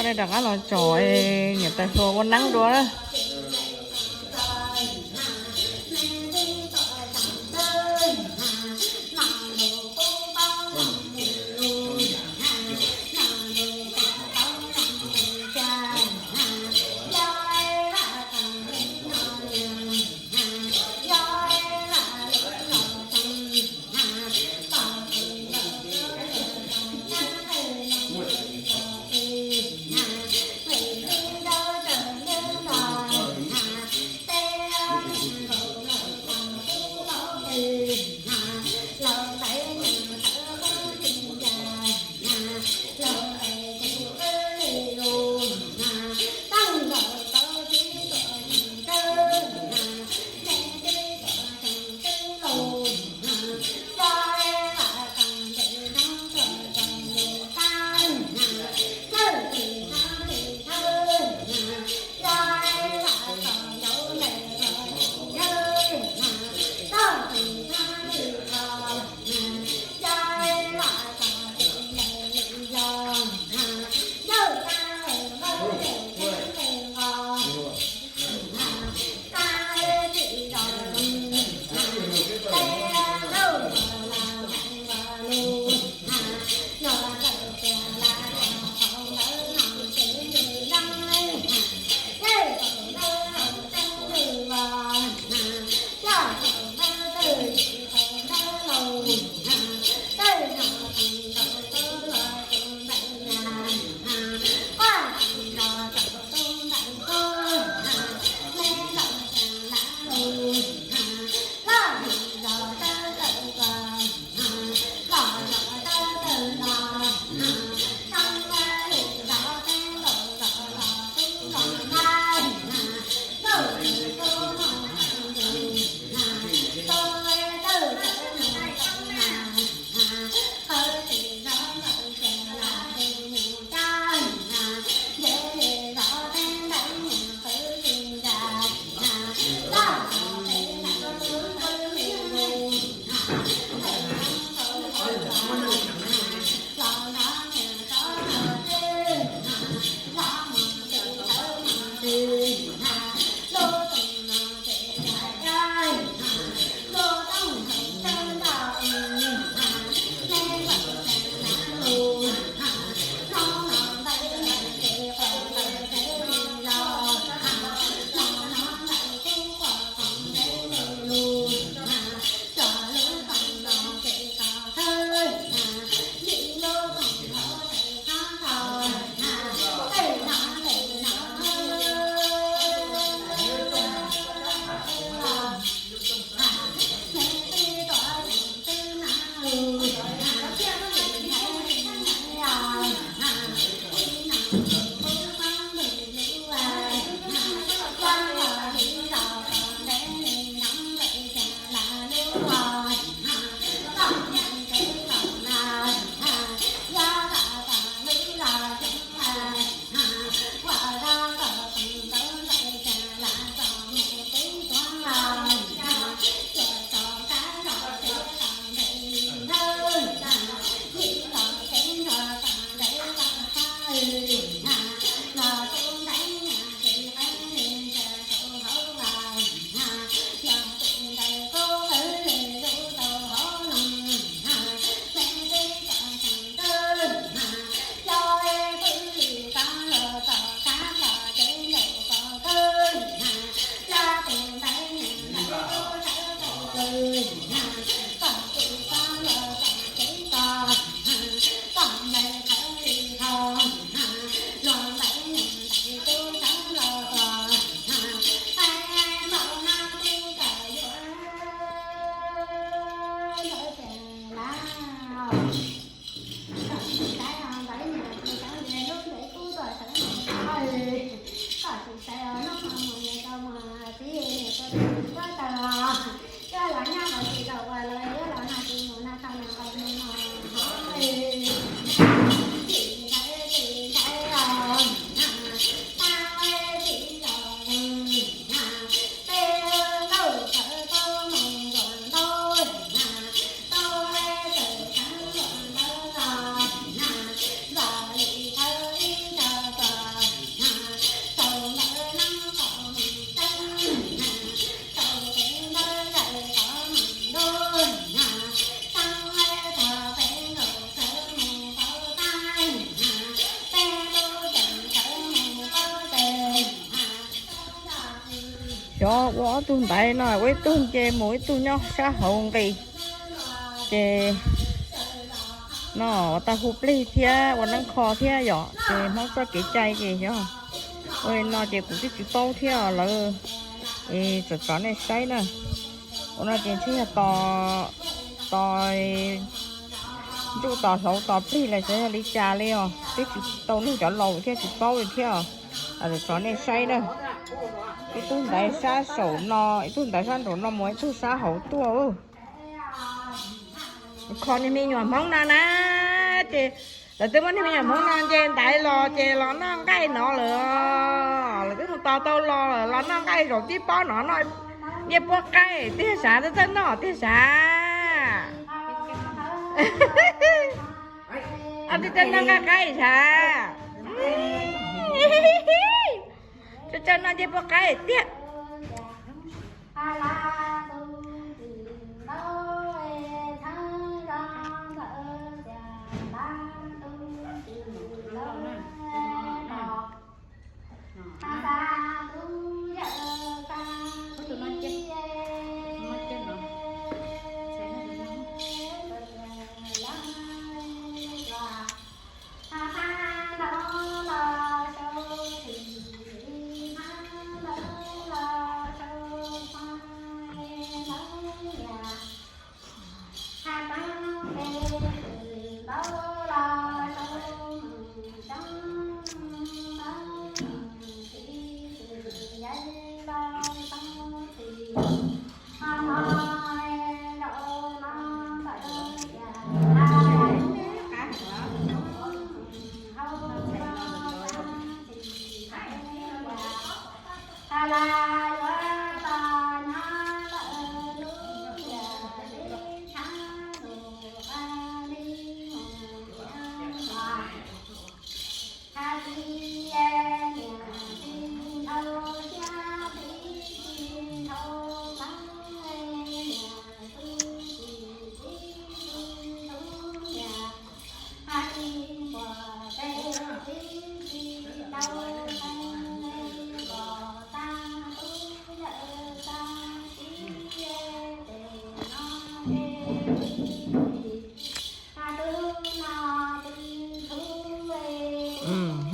Rov qab los tsom niam tais hluas ua neeb dua na. Cov ua ob tug ntaiv no ua ib tug nce mus ib tug nyob sab hauv nqis. Ces no ua tau hu plig thiab ua neeb kho thiab yom, ces Hmoob txoj kev cai ces yog ua li no ces kuv twb tsis paub thiab lawv, es tsom tsom nej saib na. Ua no ces ntshe yog tos, tos ntsuj tos hlauv tos plig los xyov yog li cas li os, twb tsis tau nug cov laus thiab tsis paub li thiab os. Tsom nej saib na, ib tug ntaiv sab saum no, ib tug ntaiv sab nraum no mus ib tug sab hauv tuaj. Kho niag me nyuam Hmoob no na, ces lawv twb muab niag me nyuam Hmoob no nce ntaiv los ces los noj nqaij no lawm. Lawv twb mus tos tau los lawm, los noj nqaij zaum tib pob no noj ncej puab qaib tiag sav, txawj txawj noj tiag sav. Txawj txawj noj nqaij qaib sav. Txawj txawj noj ncej puab qaib tiag.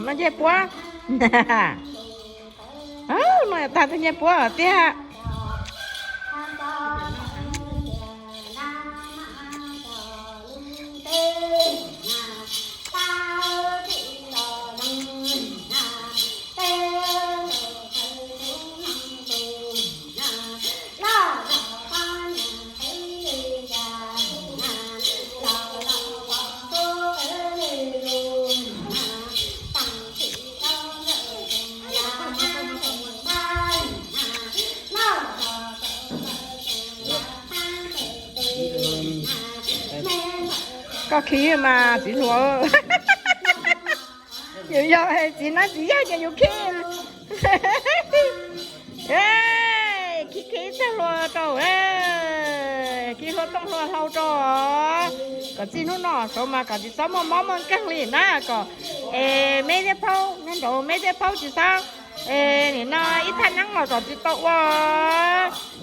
Noj ncej puab. Noj tag tug ncej puab tiag. Koj khi mas txiv hluas. Yus yog txiv neeb txiv yaig ces yus khi. Khi khi txoj hlua rau, khi hlua tooj hlua hlau rau, kom txij hnub no saud mas kom tsis txhob muaj mob muaj nkeeg li na kom. Es me thiab phaub nyob nraud, me thiab phaub tsis txhob, nim no ib thaj neeb los kom tsis tau ua,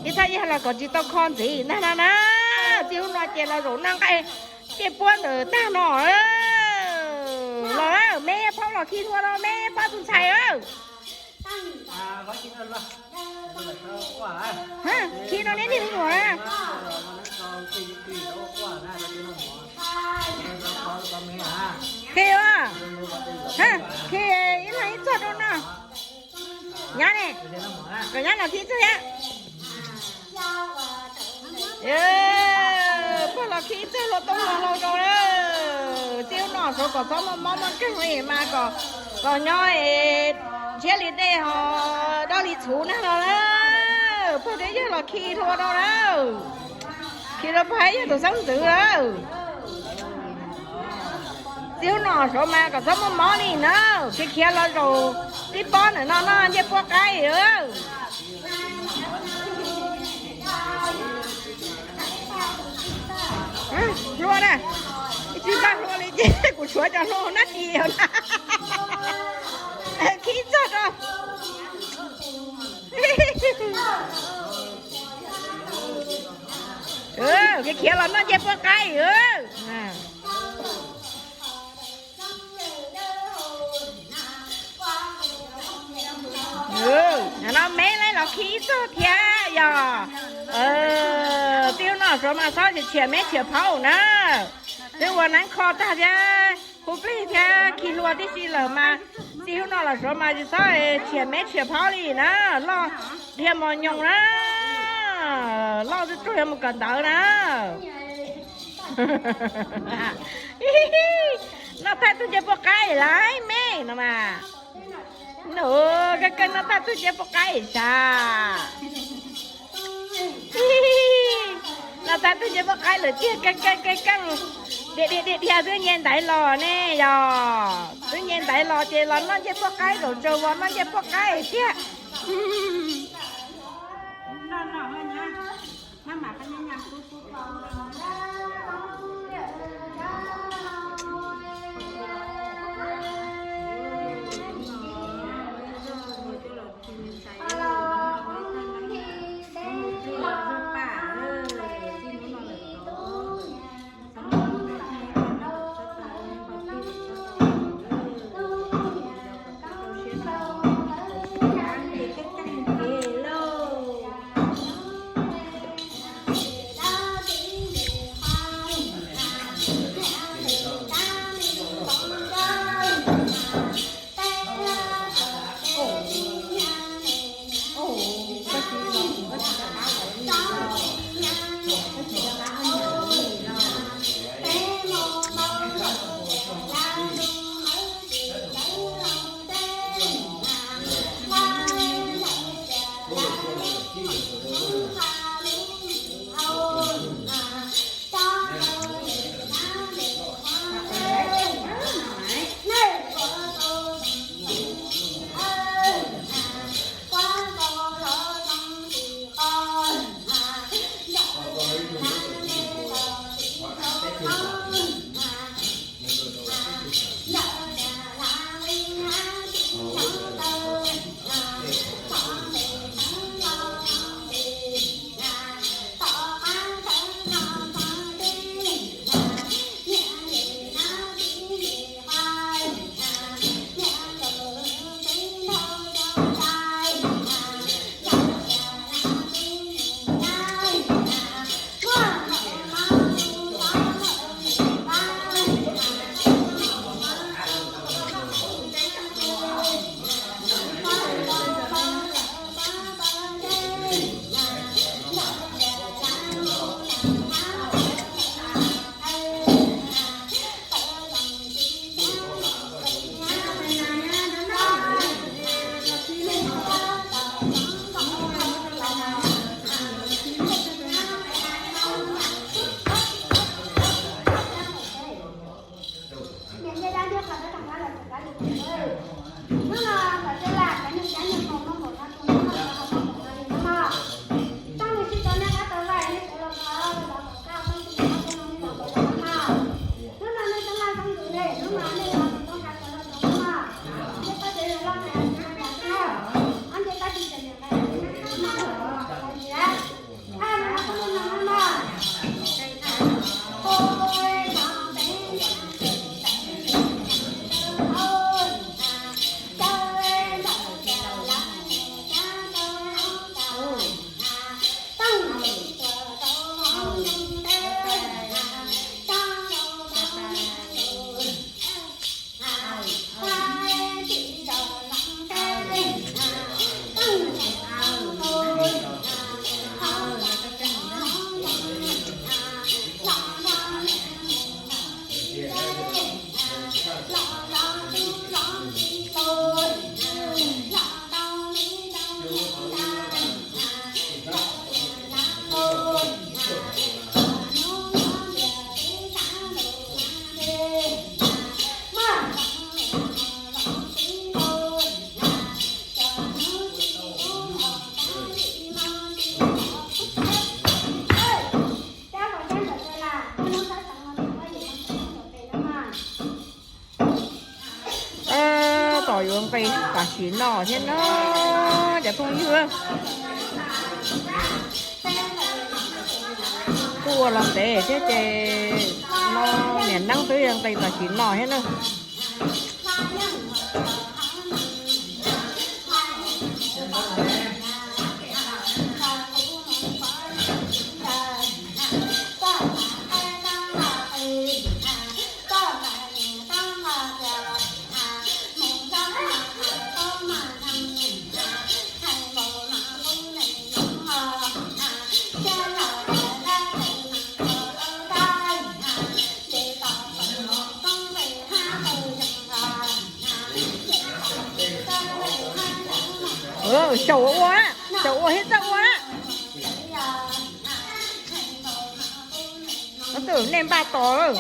ib thaj yag los kom tsis tau kho ntxiv ntag no na. Txij hnub no ces los zaum noj nqaij ncej puab ntawm tag no. Los me phaub los khi hlua rau me phaub tus ntxhais. Khi no neb niag me nyuam na. Khi, khi ib leeg ib txoj rau no. Nyab ne, kom nyab los khi ib txoj thiab. Pog los khi ib txoj hlua tooj hlua hlau rau lawm. Txij hnub no saud kom txhob muaj mob muaj nkeeg li mas kom, kom nyob ntshiab li dej ho dawb li txhuv nag los lawm. Pog thiab yawg los khi hlua rau lawm. Khi rau pog thiab yawg tus xeeb ntxwv lawm. Txij hnub no saud mas kom txhob muaj mob li na. Khiav khiav los zaum tib pob ntawm no noj ncej puab qaib. Hlua na, ib tsis npaj hlua li ces kuv tshuav cov hlua nab tis na. Khi txog rau. Khiav los noj ncej puab qaib. No me lawv los khi ib txog thiab yog. Txij hnub no los Suav mas txhob tshiam meb tshiam phaub na. Twb ua neeb kho tag thiab, hu plig thiab khi hlua tib si lawm mas, txij hnub no los Suav mas tsis txhob tshiam meb tshiam phaub li na. Loj dhia mos nyoos na, loj tsuj tsuag yog mus kawm ntawv na. Noj tag tug ncej puab qaib lawm me no mas. Nws kawg kawg noj tag tug ncej puab qaib sav. Noj tag tug ncej puab qaib lawm tiag, kawg kawg kawg kawg. Dhia dhia dhia dhia twb nce ntaiv los ne yog. Twb nce ntaiv los ces los noj ncej puab qaib, zaum tsaws vos noj ncej puab qaib tiag. Tom yuav nqis tam sim no thiab na cov phooj ywg. Kuv Ua los ntev thiab ces no niam neeb twb yog nqis los tsis no thiab na. Xyaum ua, xyaum ua thiab txawj ua na. Ob tug nej npaj tos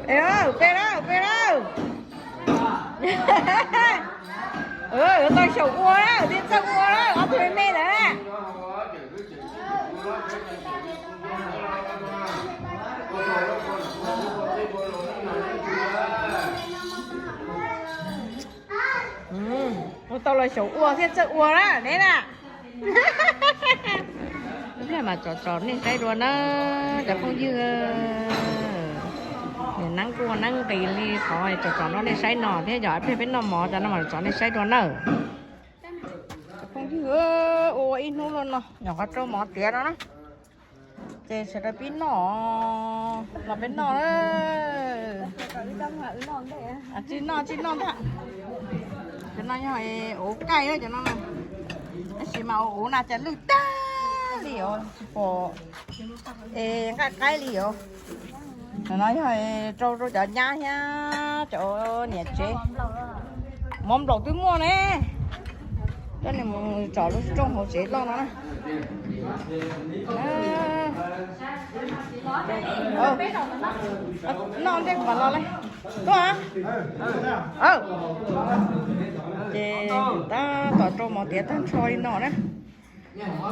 lawm. Pe lawm, pe lawm. Yuav tau xyaum ua lawm, thiab txawj ua lawm, ob tug me me lawm. Ua tau los xyaum ua thiab txawj ua lawm ne na. Ib pliag mas tsom tsom nej saib dua na cov phooj ywg. Niam neeb kuj ua neeb nqis li qhov tsom tsom no nej saib no thiab yog ib pliag peb noj mov cov no mas tsom nej saib dua na. Cov phooj ywg, ua ua ib hnub los no nyuam qhuav rau mov tiav no na. Ces sawv daws pib noj, los peb noj na. Tsis noj, tsis noj ntag. Cov no yog ua kaij cov no, tab sis mas ua ua na cas lwj tag li os, tsis pom es nqaij qaib li os. Cov no yog rau rau cov nyab thiab cov niam tsev. Mov nplaum twb muaj ne, coj nws mus tsom lub rooj hauv tsev loj no na. Noj ntej kuv mam los li. Tuaj. Ces tab tom rau mov tiav tag nrho li no na.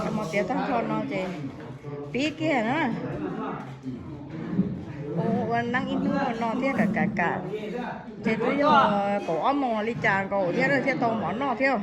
Rau mov tiav tag nrho no ces pib kiag na. Ua ua neeb ib hnub no thiab kam kam kam. Ces twb yog kaum ob moos li cas nkaus thiab thiaj tau mov noj thiab.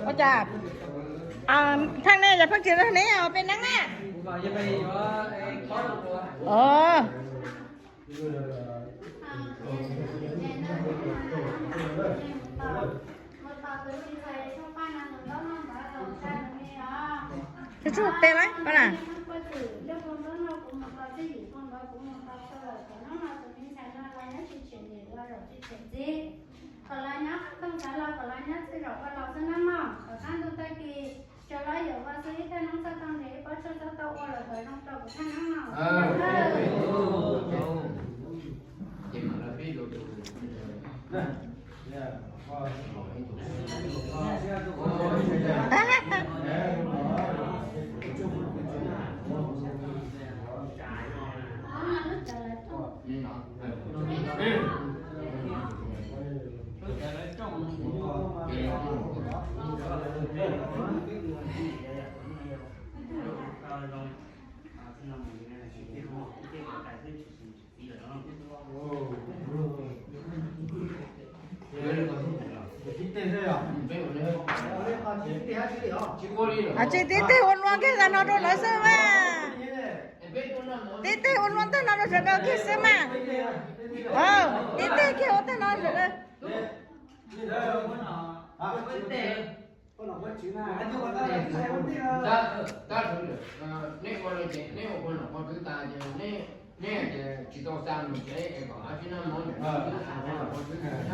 Ua cas thaj nej yog pheej tsis neb os, peb neeb na. Tsuj tsuj peb lawm pab na. Kom los nyob qab toog xav los kom los nyob txwj zaum ua laus xwb nawb mog. Kom qab ntuj tag kis tsaug los yuav ua xwb ib thaj neeb txoj tau nrhiav ib pob tshuaj txhob tau ua los kom zoo rau kuv thaj neeb no. Tsis tib teg ua luaj kiag tag no rau lawv xwb mas. Tib teg ua luaj tag no rau sawv daws kiag xwb mas. Tib teg kiag ua tag no sawv daws. Tab sis neb ua no ces neb ua pog nom pog twv tas ces neb, neb ces tsis tau xa mus tsev es kom ob tsi noj mov ntawm no twb xa pog nom pog twv tas.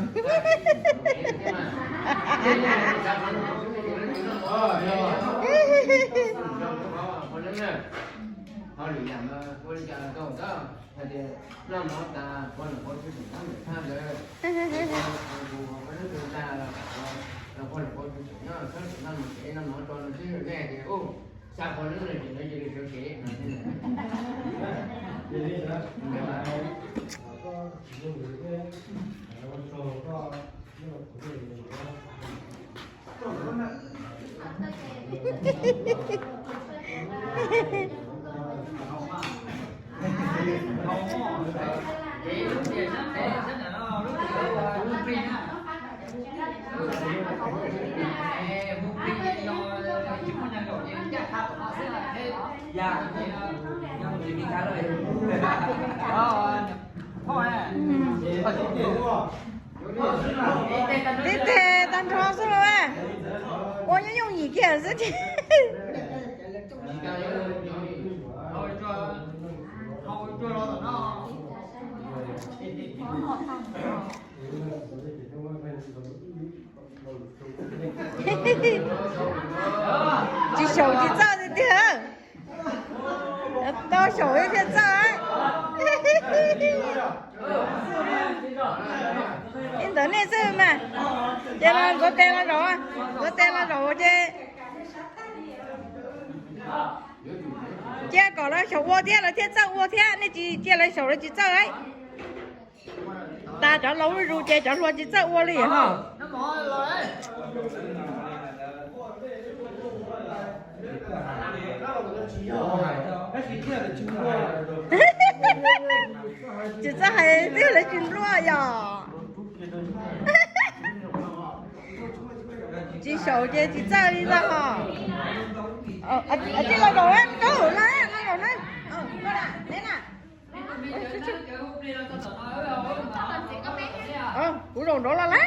Ho lwm yam mas ua li cas los tau tab. Hais tias noj mov tas pog nom pog twv tseem tab ntawm thaj ntawd, tus pog nom pog twv tag los pog nom pog twv tseem nyob txhob tseem noj mus tsev noj mov tso no xwb, nej hais tias u, xa pog nom pog ces lawv cia li sawv kev no. Tib teg tag nrho xwb los ua nyob yooj yim kiag xwb ces. Tsis xyaum tsis txawj tiag tiag. Tau xyaum thiaj txawj. Ib ntawd nej xwb mas. Ces los ntxuav tes los zaum, ntxuav tes los zaum ces cia kom lawv xyaum ua thiab lawv thiaj txawj ua thiab, nej tsis cia lawv xyaum lawv tsis txawj. Tas cov laus zuj zus ces cov hluas tsis txawj ua li ho. Tsis txawj hais twb lawv tsis npluaj yom. Tsis xyaum ces tsis txawj li ntag ho. Tij los zaum, koj hauv no, no zaum na. Neb na. Kuv zaum nraud los lawm.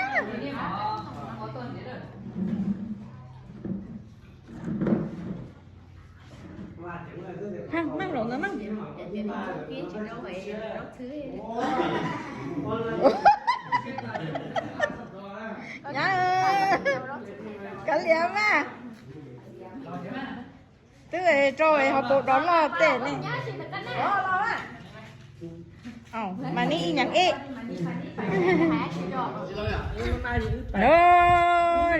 Meej zaum ntawd meej. Nyob, kav liam mas. Twb rau ho pus dov loj tej ne. Mas neb ib nyeem ib.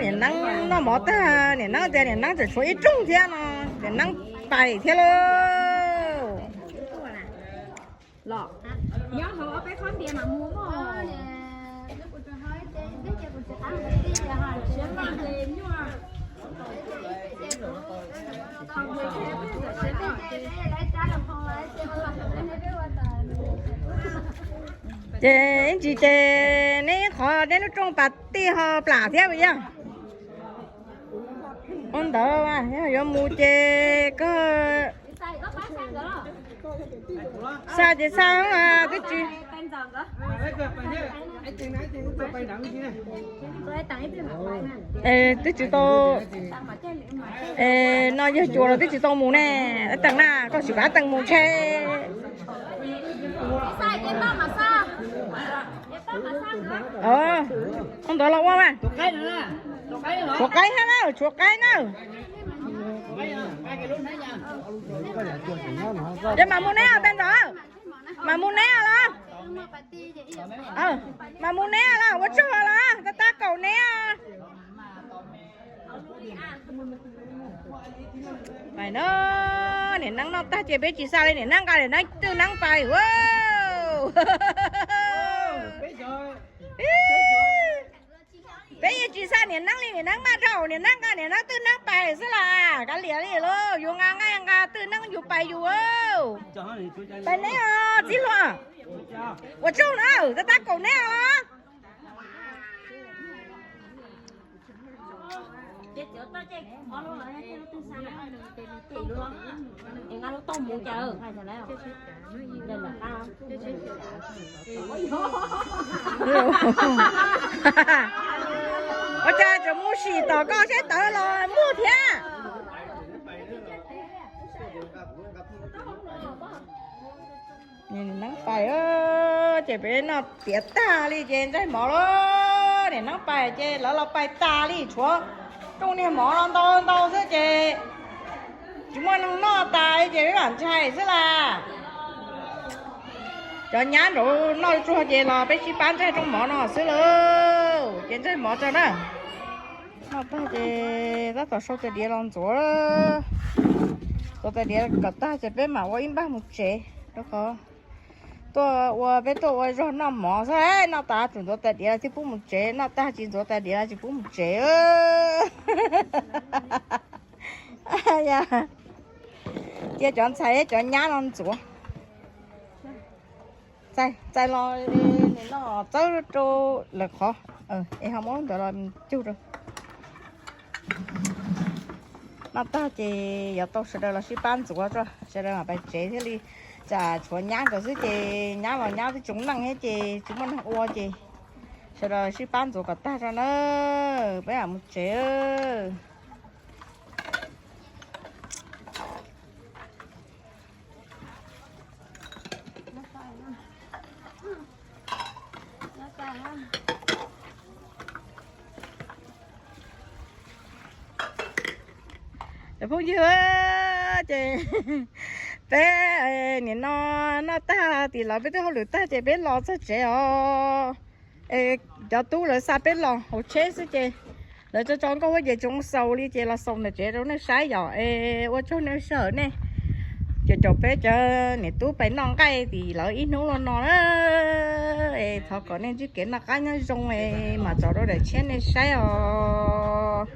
Niam Neeb noj mov tag, niam Neeb tias niam Neeb tseem tshuav ib rooj thiab no, niam Neeb pais thiab lauj. Los nyob hauv ob peb khob ntias mam mus mog. Ces ib ntsis ces neb qhov neb lub rooj pas tij ho plam thiab puas yog? Ua ntawd yog yuav mus ces koj xa ces xa, twb tsis, twb tsis tau, no yawg cuas los twb tsis tau mus ne. Teem na, koj tsis kam teem mus ntshe. Ntawd los ua mas. Tshuav qaib hab na, tshuav qaib na. Ces mam mus neb os tag nrho. Mam mus neb os los? Mam mus neb los? Ua tsaug los? Tab tab kaum neb os. Pais na, niam neeb noj tag ces peb tsis xa li, niam neeb nqa niam neeb twj neeb pais. Peb yeej tsis xa niam neeb li, niam neeb maj dhau, niam neeb nqa niam neeb twj neeb pais xwb las. Kav liam li lauj, yus nqa nqaij nqa twj neeb yus pais yus. Pais neb os txiv hluas. Ua tsaug na, tab tab kaum neb os. Ua cas tseem mus sim tom koj seb tawv los muaj thiab. Niam neeb pais, ces peb noj tiav tag li ces ntsaig mov lauj. Niam neeb pais ces lawv los pais tas li, tshuav rooj niag mov no ntau ntau xwb ces tsis muaj neeg noj tas li ces peb mam ntshai xwb las. Cov nyab nraud noj tsuag ces los peb sib pab ntsaig rooj mov no xwb lauj. Ces ntsaig mov tso na. Noj tag ces tab tom sau tais diav los ntxuav. Ntxuav tais diav kom tag ces peb mam ua ib npaj mus tsev rau qhov tuaj ua, peb tuaj ua zog noj mov xwb, noj tas tsum ntxuav tais diav los thiaj pub mus tsev, noj tag tsis ntxuav tais diav los tsis pub mus tsev. Cia cov ntxhais cov nyab no ntxuav. Txais los noj txawb rau lawv qhov, es ho muab ntawd los cug rau. Noj tag ces yuav tau sawv daws los sib pab ntxuav tso, sawv daws mam pais tsev thiaj li, tsam tshuav nyab nkawd xwb ces nyab los nyab twb tsoom neej thiab ces tsis muaj neeg ua ces sawv daws sib pab ntxuav kom tag tso na, peb mam mus tsev. Cov phooj ywg, ces peb nim no noj tag tim lawv peb twb hauj lwm tag ces peb los txog tsev os. Cov tub lawv xa peb los hauv tsheb xwb ces lawv tso tso nkauj huab ces tsoov xaus li ces los xaus ntawm tsev rau nej saib yom. Es ua tsaug nej sij hawm nej caum caum peb cov niam tub pais noj nqaij tim lawv ib hnub los no na. Es thov kom nej ntsib kev noj qab nyob zoo es mam tso rau daim tshiab nej saib os.